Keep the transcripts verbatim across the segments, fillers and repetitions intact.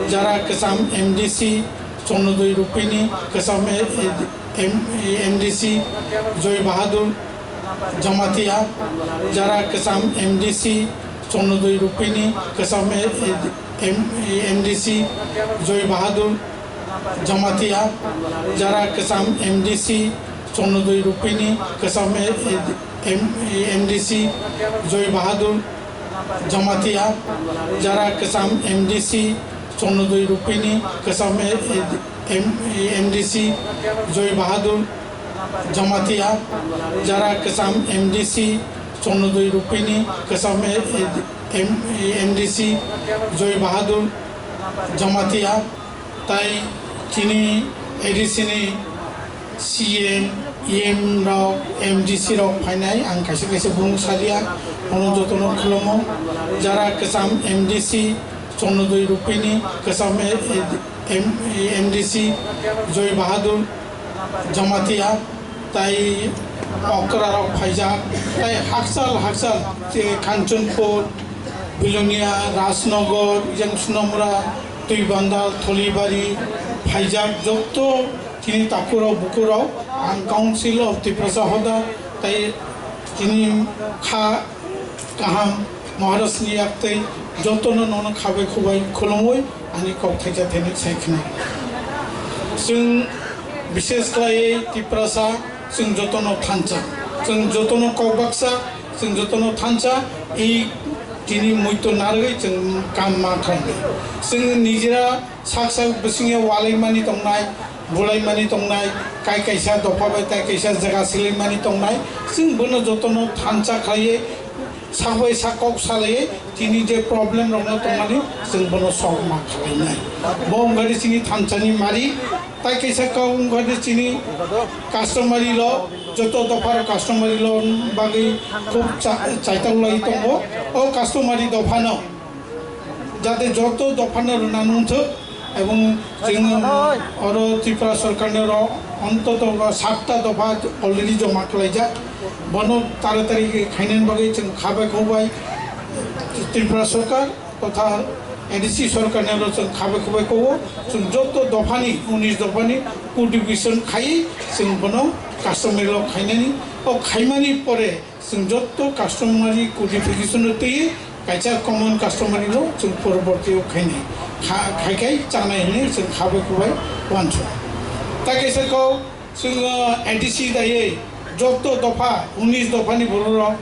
Jara Kwcham M D C Chondrodwi Rupini, Kwcham M D C Joy Bahadur Jamatia, Jara Kwcham M D C Chondrodwi Rupini, Kwcham M D C Joy Bahadur Jamatia, Jara Kwcham M D C Chondrodwi Rupini, Kwcham M D C Joy Bahadur Jamatia, Jara Kwcham M D C Chondrodwi Rupini, Kwcham M D C Joy Bahadur Jamatia, Jara Kwcham M D C Chondrodwi Rupini, Kwcham M D C Joy Bahadur Jamatia, tai chini A D C ni C M, E M rok, M D C rok phainai, ang kaisa kaisa bumung salia, ono jotono khulumo. Jara Kwcham M D C Chondrodwi Rupini, Kwcham M D C Joy Bahadur Jamatia, tai okra rok phaijak, tai hakchal hakchal, je Kanchanpur, Bilonia, Rajnagar, yang Sonamura, Twibandal, Tholibari phaijak, joto chini takhurok bukurok, ang Council of Tiprasa Hoda tai chini kha kaham Maharajni yaktwi jotono nono khabai khubai khulumwi ani kok thaisa thani sai khna. Chwng bishes khlaiwi Tiprasa, chwng jotono thansa, chwng jotono kok baksa, chwng jotono thansa, i chini muito narwgwi chwng kam ma khlainai. Chwng nijera sak sak bisingya walaimani tongnai, bulaimani tongnai, kai kaisa dopha bai tai kaisa jaga silaimani tongnai, chwng bono jotono thansa khlaiwi, sak bai sak kok salaiwi, chini je problem rokno tongmani, chwng bono solve ma khlainai. Bo wngkha de chini thansani mari, tai kaisa kok wngkha de chini customary law, joto dopha rok customary law bagwi khub cha-, chaitok lai tongo. O customary dophano jate joto dophano rwna nungthok, ebong chwng oro Tripura sorkarni oro ontoto satta dopha already joma khlaijak. Bono taratari khainani bagwi chwng khabai khubai Tripura sorkar totha A D C sorkarni oro chwng khabai khubai kowo. Chwng joto dophani, unis dophani codification khai chwng bono customary law khainani. O khaimani pore chwng joto customary codification no twi kaisa common customary law chwng poroborti o khainai. Kha-, khai khai chanai hinwi chwng khabai khubai uansukha. Tai kaisa kok chwng, uh, A D C daiwi joto dopha, unis dophani bororok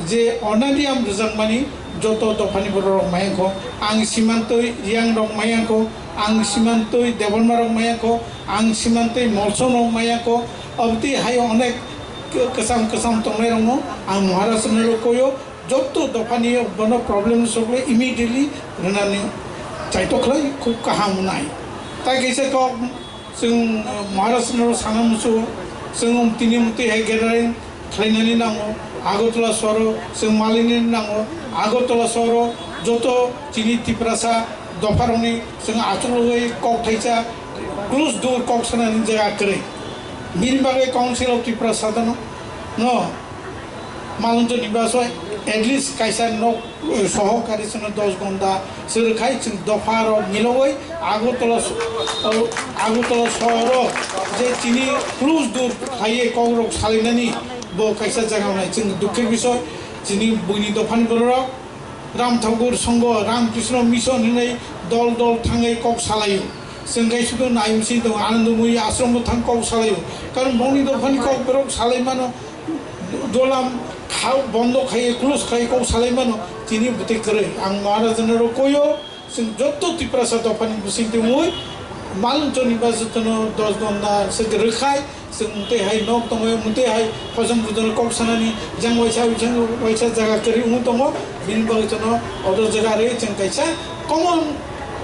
je onani am rwjakmani joto dophani bororok mayangkho. Ang simantwi Riang rok mayangkho, ang simantwi Debbarma rok mayangkho, ang simantwi Molsom rok mayangkho. Obotwi hai onek kwcham kwcham tongnairokno ang Maharaj no koyo. Joto dophani bono problem solve immediately rwnani chaitok khlai khub kaham wngnai. Tai kaisa kok chwng, uh, Maharaj no sana muchungo, chwng tini mutwi hai gathering khlainani nango, Agartala sohoro chwng malinani nango, Agartala sohoro joto chini Tiprasa dopharokni chwng achuklogwi kok thaisa close door kok sanani jaga kwrwi. Bini bagwi Council of Tiprasa no, no Malunjo ni baso at least kaisa nok, eh, sohokari sino dos gonda sir khai chwng dopha rok milogoi Agartala so-, oh, Agartala sohoro je chini close door khaiye kok rok salainani bo kaisa jaga nai chwng dukhe bisoy chini buini dophani borok Ram Thakur Songho, Ram Krishna Mission hinwi dol dol thangwi kok salaio. Chwng khai sudu nai bisi tongo, Anandamoi ashram bo thang kok salaio. Karon bongni dophani kok borok salai mano, dolam khao bondo khai, close khai kok salai mano, chini bwtwi kwrwi. Ang Maharaj no ro koyo, chwng joto Tiprasa dophani bising twi wngwi, malung choni ba jotono dos gonda se rwkhai, chwng tei hai nok tongo, mutwi hai hojom budon kok sanani jang waisa, jang waisa jaga kwrwi wng tongo, bini bagwi jotono odo jaga rwi chwng kaisa common,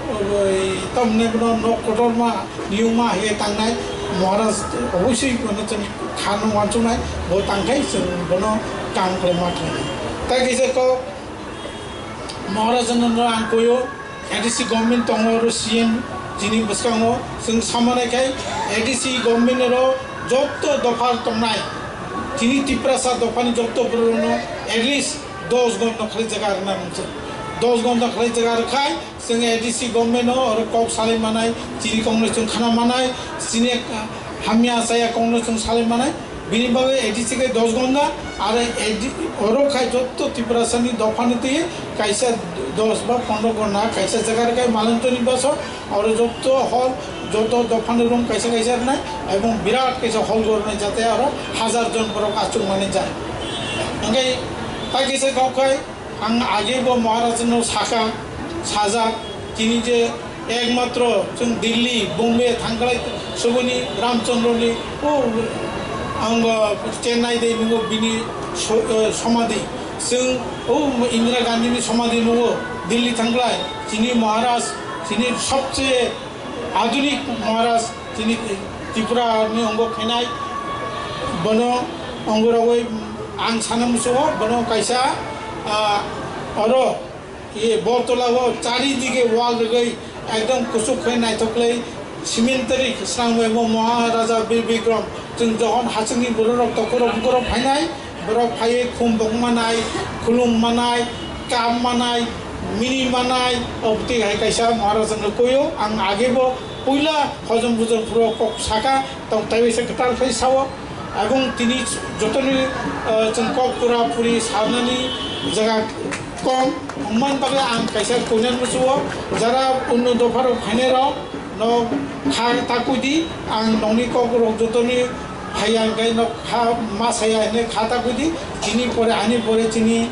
oi, tamni bono nok kotorma, niyuma hai tangnai, Maharaj obosoi bono chwng kha no wansuknai, bo tangkhai chwng bono kam khlaima khlainai. Tai kaisa kok Maharaj no ang koyo, A D C government tongo oro C M chini bwskango, chwng samanai khai A D C government oro jotto dopha tongnai, chini Tiprasa dophani jotto borokno at least dos gon no khali jaga rwna nangkhe. dos gonta khlai jaga rwkhai, chwng A D C government no oro kok salai manai, chini kok no chwng khana manai, chini hamya chaya kok no chwng salai manai. Bini bagwi A D C khe dos gonta, aro A D, oro khai jotto Tiprasani dophani twi kaisa dos ba pondro gonta kaisa jaga rwkhai Malantoni baso, oro jotto hol, jotto dophani room kaisa kaisa rwnai, ebong birat kaisa hol gornai, jate aro hajar jon borok achuk mani jai. Hingke tai kaisa kok khai, ang age bo Maharaj no saka, sajak, tini je ekmatro chwng Delhi, Bombay thangkhlai suboni Ramchandra ni o ang Chennai de nungo bini so-, eh, somadhi. Chwng o Indira Gandhi ni somadhi nungo Delhi thangkhlai. Chini Maharaj, chini sobche adhunik Maharaj, chini Tripura ni ongo khenai. Bono ongo rogoi ang sana musugo, bono kaisa, ah, oro ye bol tola o chari dige wall rwgwi ekdom kuchuk khai naithok khlai cementary srang bai bo Maharaja Bir Bikram. Chwng jokhon hachwkni bororok tokorok bukorok phainai, borok phaiwi khum bok manai, khulum manai, kam manai, mini manai, obtwi hai kaisa Maharaja no koyo. Ang age bo puila hojom bujom phuru kok saka, tong taiwi se kwtal khai sao. Ebong tini jotoni, eh, chwng kok pura puri sanani jaga kom, wngmani bagwi ang kaisa koinani musugo, jara unno dopharok phainairok no kha takudi, ang nokni kokrok jotoni phaiya hwnkhe no kha ma saya hwnwi kha takudi, chini pore ani pore chini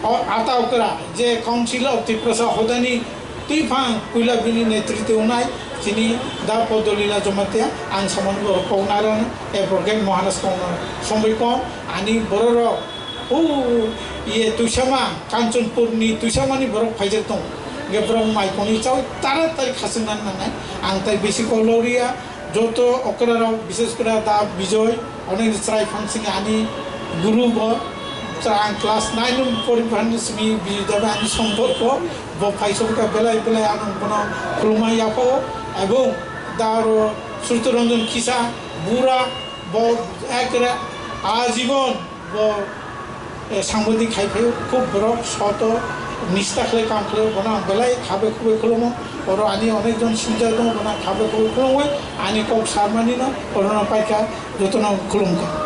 o ata okra je Council of Tiprasa hodani twiphang puila bini netritwi wngnai chini da Podolila Jamatia, ang samani borok kok narang, advocate Maharaj kok narang. Somoi kom ani bororok, o, iye Tuisama, Kanchanpurni Tuisamani borok phaijak tongo. Hingke borok mai koni chawi taratari khachwk nang nangnai. Ang tai bisi kok loriya, joto okra rok, bises kore da Bijoy, onek chwrai phansing ani guru bo, chwrai ang class nine o pori phan simi Bijoy da ani somporko, bo phai sok ta belai belai ang bono khulumai yapho, ebong da aro Surto Ranjan Kisa, bura, bo ekre ajibon bo, eh, sangbadik khai phaio, khub borok soto nista khlai kam khlaio, bono ang belai khabe khubui khulumo. Oro ani onek jon sinjak tongo, bono ang khabe khubui khulumwi ani kok sarmani no orono paikha, jotono khulumkha.